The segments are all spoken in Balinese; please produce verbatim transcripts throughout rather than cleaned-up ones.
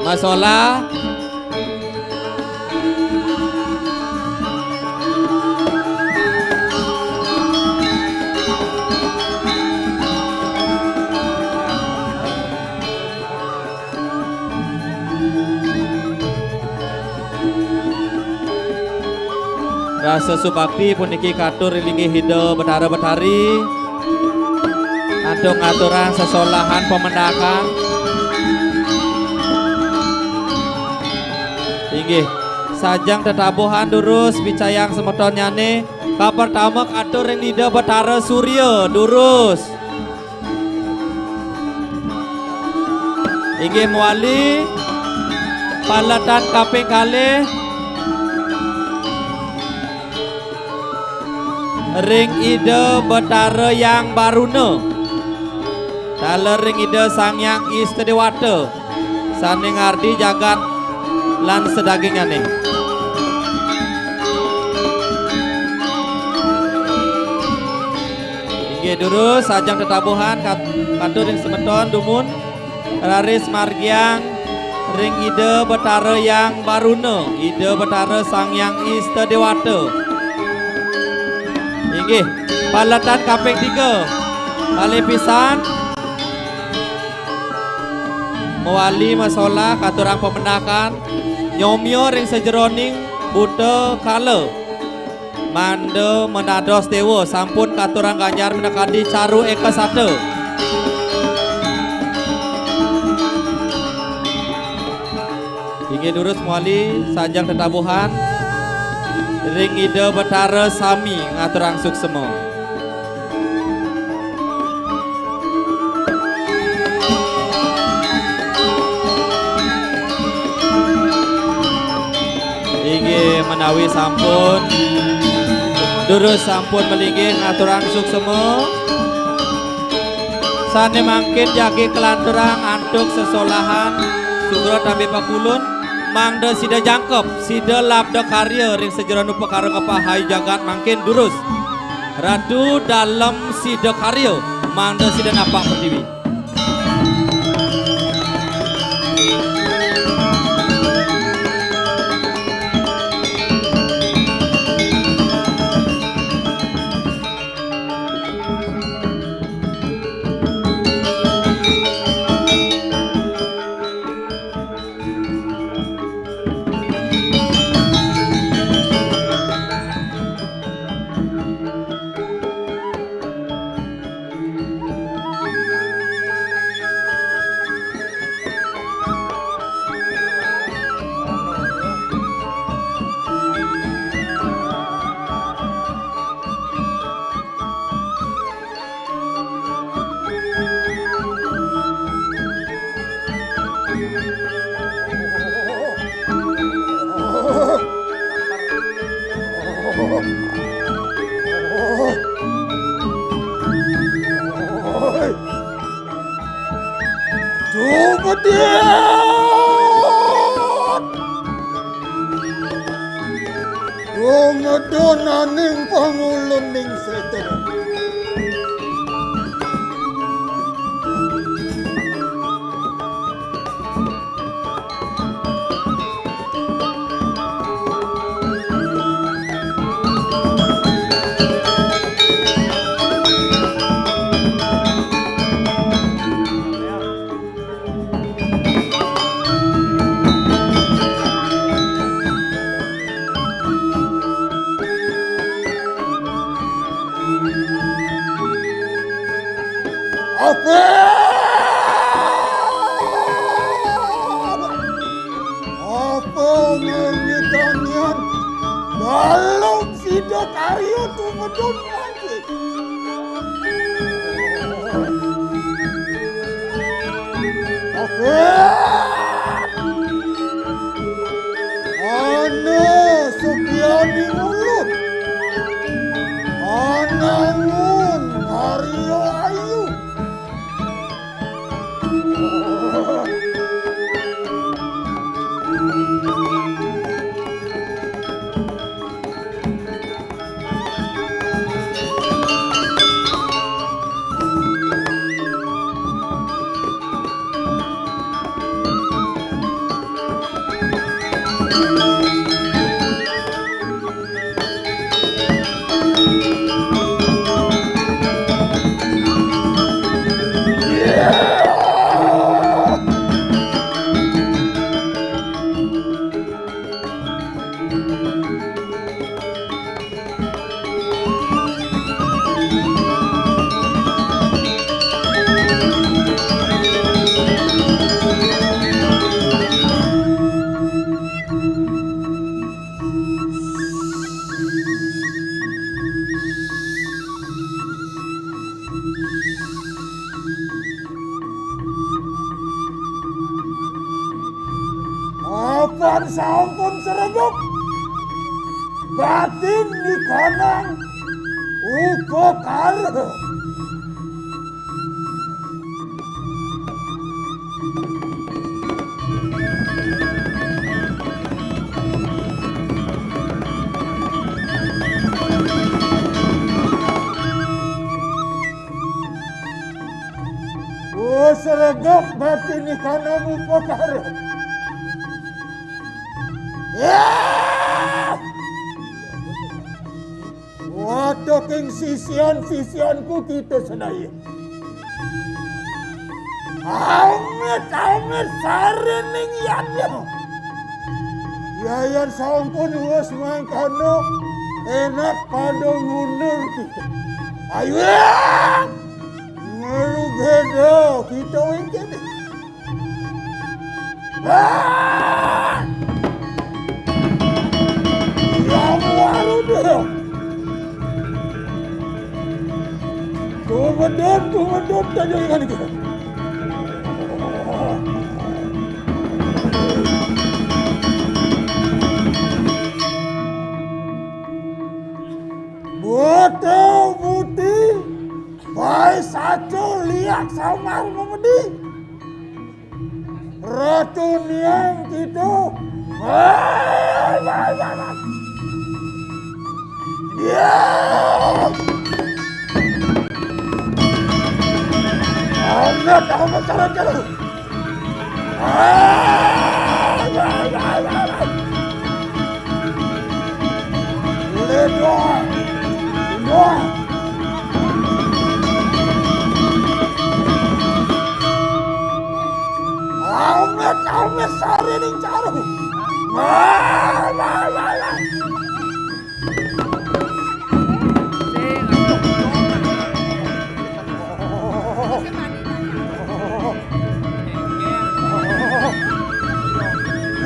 Masolah. Rasa subakti puniki katur ring linggih Ida Betara Betari. Antuk ngaturang sesolahan pamendakan. Inggih, sajeng tetabuhan durus picayang semetonnyane. Kapertama katur ring Ida Betara Surya durus. Inggih mawali, paletan kaping kalih ring Ida Betara Hyang Baruna, taler ring Ida Sang Hyang Istadewata, sane ngardi jagat lan sadagingnyane. Inggih durus, sajeng tetabuhan kat-, katur ring semeton dumun, raris margiang ring Ida Betara Hyang Baruna, Ida Betara Sang Hyang Istadewata. Inggih, paletan kaping tiga. Malih pisan, mawali masolah katurang pamendakan, nyomia ring sajeroning buta kala. Mangda madados dewa, sampun katurang ganjar minakadi caru eka sata. Inggih durus mawali, sajeng tetabuhan ring Ida Betara sami ngaturang suksema. Inggih menawi sampun, durus sampun malinggih ngaturang suksema. Sane mangkin jagi kalanturang antuk sesolahan sugra tampi pakulun, mangda sida jangkep, sida labda karya ring sajeroning upakara ngepahayu jagat mangkin durus. Ratu dalem sida karya, mangda sida napak pertiwi. Dumedit! Dungedunaning panguluning setan. Apa? Apa ngangitan yan? Dalam sida karya tumedun mati. Apa? Ana sukianing ulun. Anangun karya ayu. Apan sampun sregep, batin nikanang upakara. Sregep batin nikanang upakara. Ya! Wataking sisian-sisianku kita sedaya. Amit-amit sarining yadnya. Yayan sampun wus mangkana enak pada mundur kita. Ayo, ya! Ngeru beda kita wingkene. Ah! Ya, waduh. Tumedun, tumedun, tajo ingan iki. Buta buti, bae saco liak samar memedi. Ratu niang kita. Wah, wah, wah, wah. Ya. Anak, anak, cara, cara. Wah, wah, wah, wah, wah. Ledor. Ledor. Amet, amet, sarining caru. Wah, wah, wah, wah.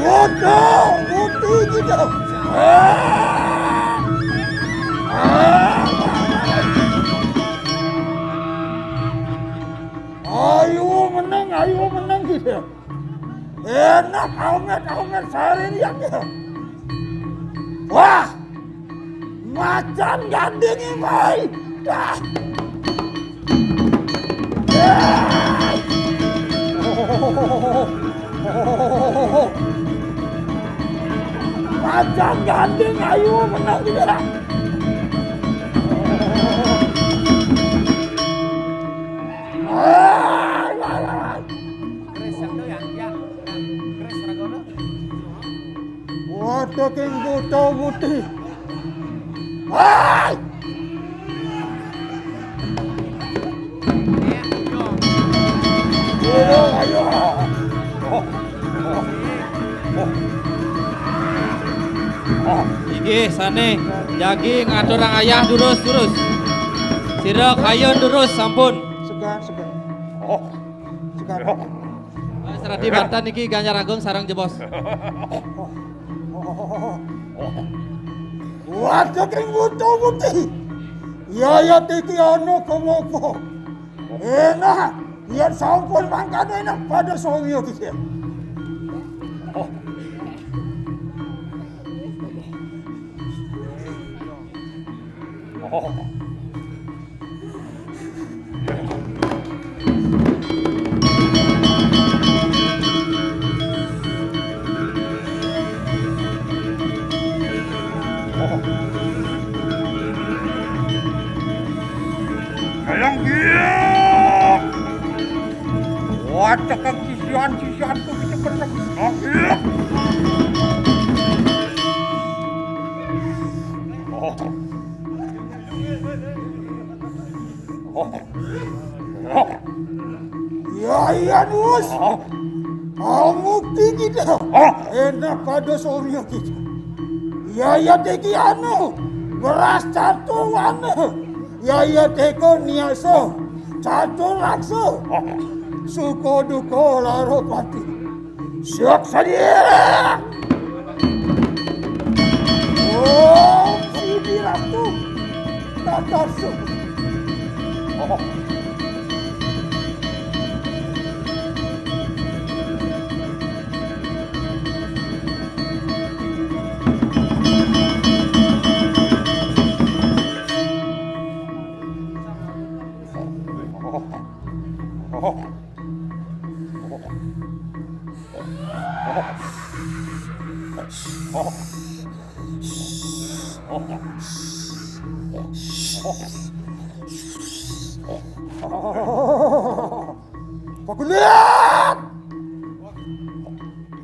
Waduh, putih gitu. Ayo menang, ayo menang gitu. Enak amet, amet sarining ya. Wah, macan ganding imai. Dah. Macan ganding ayo menang juga. Wah, taking buta buti. Hai! Ayo, ayo. Inggih, sane jagi ngaturang ayah durus, durus. Sira kayun durus sampun. Segan, segan. Oh, segan. Mas Radi Bantan niki Ganjar Agung sareng jebos. Waduh, ing buta putih. Yayat iki ana kemopo. Enak, yen sampun mangkane enak pada sawya iki. Kayang giak. Wah, cekek sisian-sisianku bisa kena. Giak. Yaya Nus. Amuk tinggi dah. Enak pada soalnya kita. Yaya teki anu. Beras catur wana. Yaya teko niasa. Catur raksa. Suko duko laro pati. Siap saja. Om Sidi Ratu. Tatarsu. Pakuliat!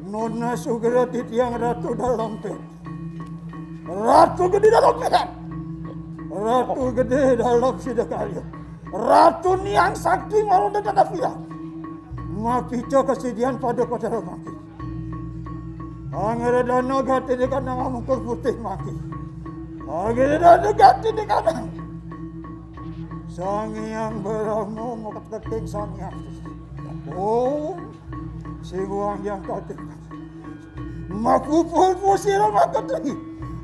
Nona sugera titiang Ratu dalam pen. Ratu gede dalam pen. Ratu gede dalam sidakarya. Ratu niang sakti maronda tanda fiang. Mapica kasidian pada kota Romaki. Angere dana gati di kanang amungkur putih maki. Angere dana gati di kanang. Sang Hyang Brahma mokat keting Sang Hyang. Om Siwang yang tadi. Makupul pusira makatri.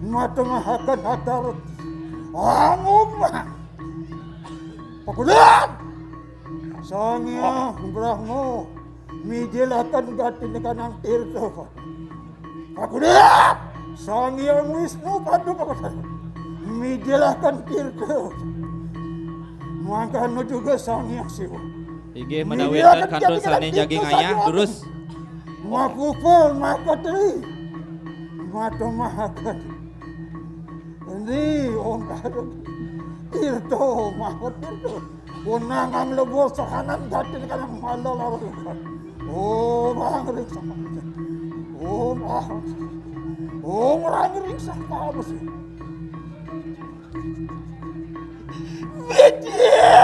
Matengahakan hatar. Amum. Pakuliat. Sang Hyang Brahma. Mijilaken gati di kanang tirta. Pakuliat! Sang Hyang Wisnu Paduka. Mijilaken tirta. Mangkana juga Sang Hyang Siwa. Inggih menawi wénten kantos sané jagi ngayah, durus. Makupul makatri. Mata mahakan. Ini ongkar. Tirta, mahatirta. Wenang ang lebur sohanan gatin kanang mala lawan. Om Rang Ring Sang Pamusi. Om Rang. Om Rang Ring Sang Pamusi. Widya.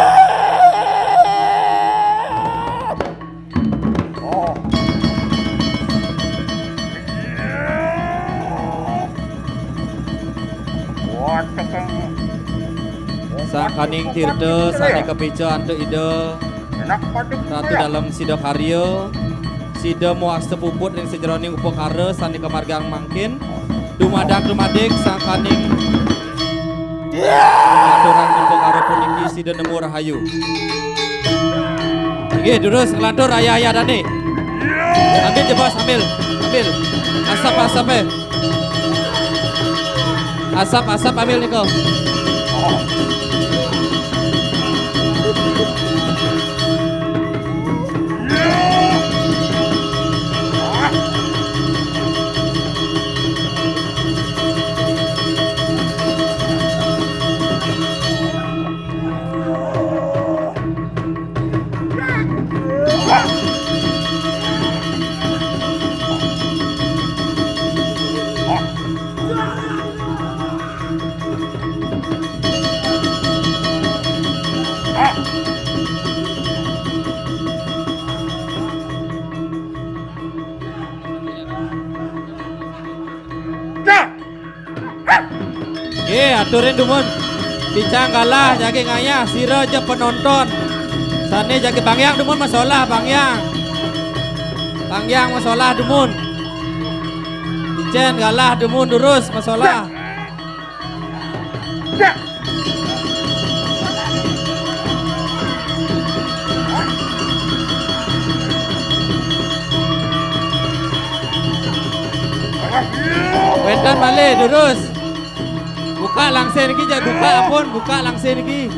Oh. Sangkaning tirta sané kapica antuk Ida Ratu Dalem Sidakarya, sida muasta puput ring sajeroning upakara sané kamargiang mangkin, dumadak dumadik sangkaning aturan upakara puniki sida nemu rahayu. Inggih, durus nglantur ayah-ayah dané. Ambil jebos, ambil, ambil. Asap-asapé. Asap-asap ambil nika. Nggih, aturin dumun. Picang galah jagi ngayah, sira ja penonton. Sané jagi Bang Yang dumun masolah, Bang Yang. Bang Yang masolah dumun. Icén galah dumun durus masolah. Wénten malih, durus. Buka langsir niki, jak buka, ampun, buka langsir niki.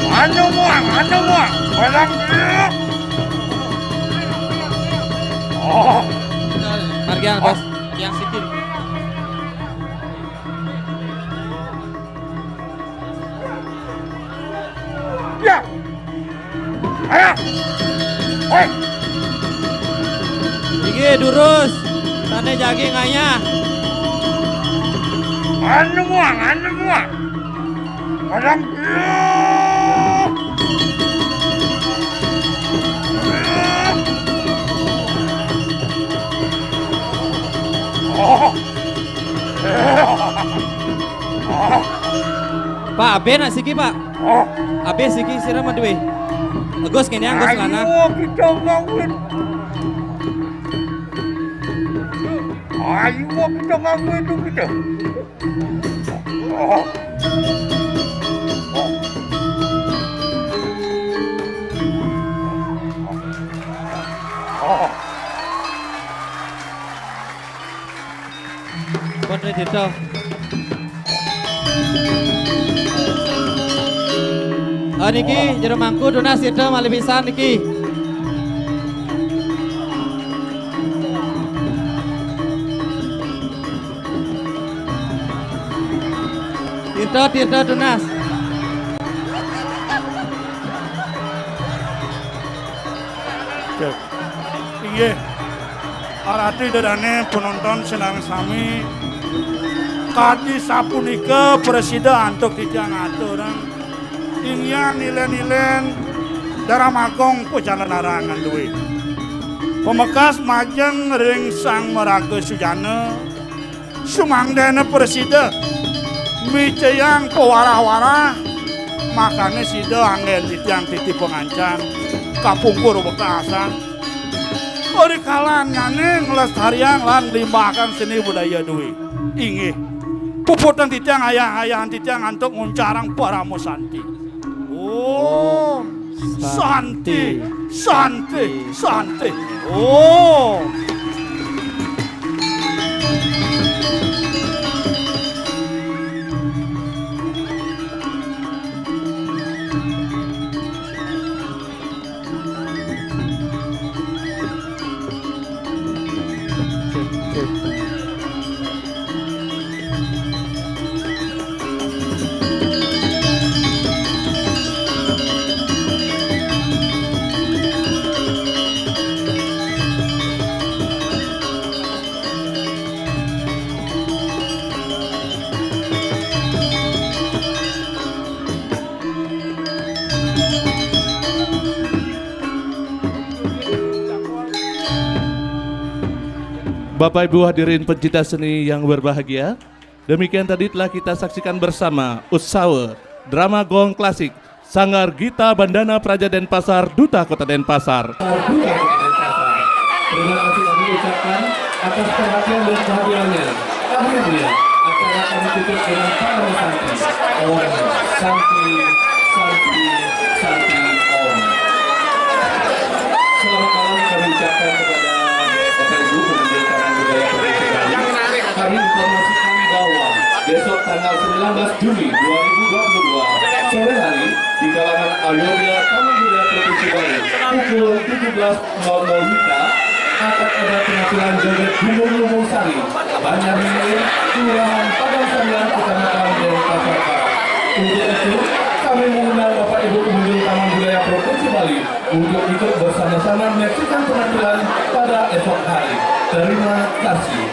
Anu muang, anu muang. Barang. Oh. Margiang, Bos. Yang sikit. Ya. Ayo. Hoi. Inggih, durus. Sané jagi ngayah. Anu muang, anu muang. Kadang. Pak, abih nak siki, Pak. Abih siki sira madué. Agus ngene, Agus lanang. Ayo kita ngawin. Ayo kita ngawin itu kita. Pun Ridito. Ah, niki jero mangku tunas sida malih pisan niki. Tirta, Tirta tunas. Cek. Inggih. Arati dedane penonton sinareng sami, kadi sapunika prasida antuk titiang aturang. Inggih nilen-nilen Daramagung Pujana Narangan duwe. Pamekas majeng ring Sang Maraga Sujana, sumangdene prasida micayang pawarah-warah, makane sida anggen titiang titi pangancan kapungkur wekasan. Ori kalannyane nglestariang lan nglimbahang seni budaya duwe. Inggih. Puputang titiang ayah-ayahan titiang antuk nguncarang parama santi. Om Santi, Santi, Santi. Om. Bapak Ibu hadirin pencinta seni yang berbahagia, demikian tadi telah kita saksikan bersama Utsawa Drama Gong Klasik Sanggar Gita Bandana Praja Denpasar, Duta Kota Denpasar. Terima kasih kami ucapkan atas perhatian dan perhatiannya. Akhirnya, acara kami tutup dengan parama santi. Om Santi, Santi, Santi, Om. Selamat malam kami ucapkan kepada Bapak Ibu pengunjung Taman Budaya Provinsi Bali. Kami informasikan bahwa besok tanggal sembilan belas Juni dua ribu dua puluh dua, sore hari, di kalangan Ayodhya Taman Budaya Provinsi Bali, pukul tujuh belas nol nol W I B, akan ada penampilan joget Gunung Lumbung Sari, Banjar Hilir, Kelurahan Padang Sarian, Kecamatan Denpasar Barat. Untuk itu, kami mengundang Bapak Ibu pengunjung Taman Budaya Provinsi Bali untuk ikut bersama-sama menyaksikan penampilan pada esok hari. Terima kasih.